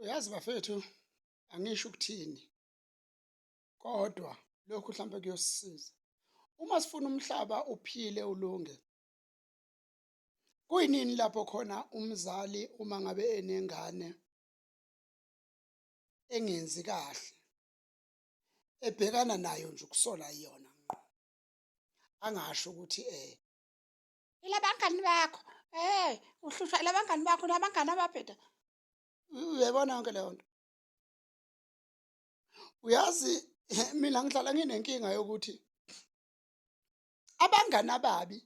Uyazi bafethu, angisho ukuthini, kodwa lokhu mhlampe kuyosisiza uma sifuna umhlaba uphile ulunge. Kuyinini lapho khona umzali uma ngabe enengane engenzi kahle ebhekana nayo nje ukusola yona ngqo, angasho ukuthi ilabangani bakho, uhlushwa ilabangani bakho, nabangani ababheda. Uyayibona yonke leyo nto. Uyazi, mina ngihlala nginenkinga yokuthi abangani ababi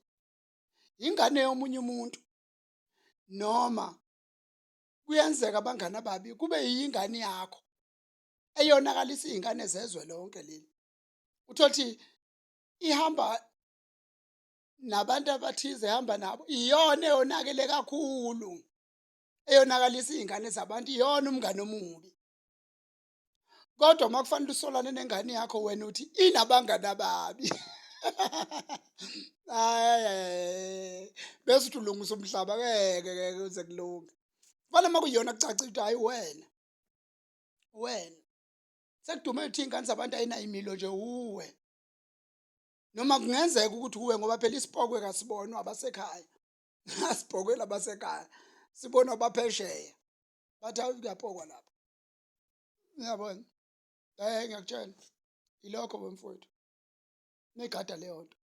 ingane yomunye umuntu, noma kuyenzeka abangani ababi kube yingane yakho eyonakalisa iy'ngane zezwe lonke leli. Uthole ukuthi ihamba nabantu abathize, ehamba nabo iyona eyonakele kakhulu, eyonakalisa iy'ngane zabantu, iyona umngane omubi. Kodwa uma kufanele usolane nengane yakho, wena uthi inabangani ababi. Hayi, bese uthi ulungisa umhlaba, ngeke ngeke kuze kulunge. Kufanele uma kuyiyona kucace ukuthi hayi, wena wena sekudume ukuthi iy'ngane zabantu ayinayo imilo nje, uwe. Noma kungenzeka ukuthi uwe, ngoba phela isipokwe kasibonwa abasekhaya, asibhokweli abasekhaya, sibonwa abaphesheya, bathi hayi, kuyapokwa lapha. Uyabona, ngiyakutshela, ilokho wemfowethu, nigada leyo nto.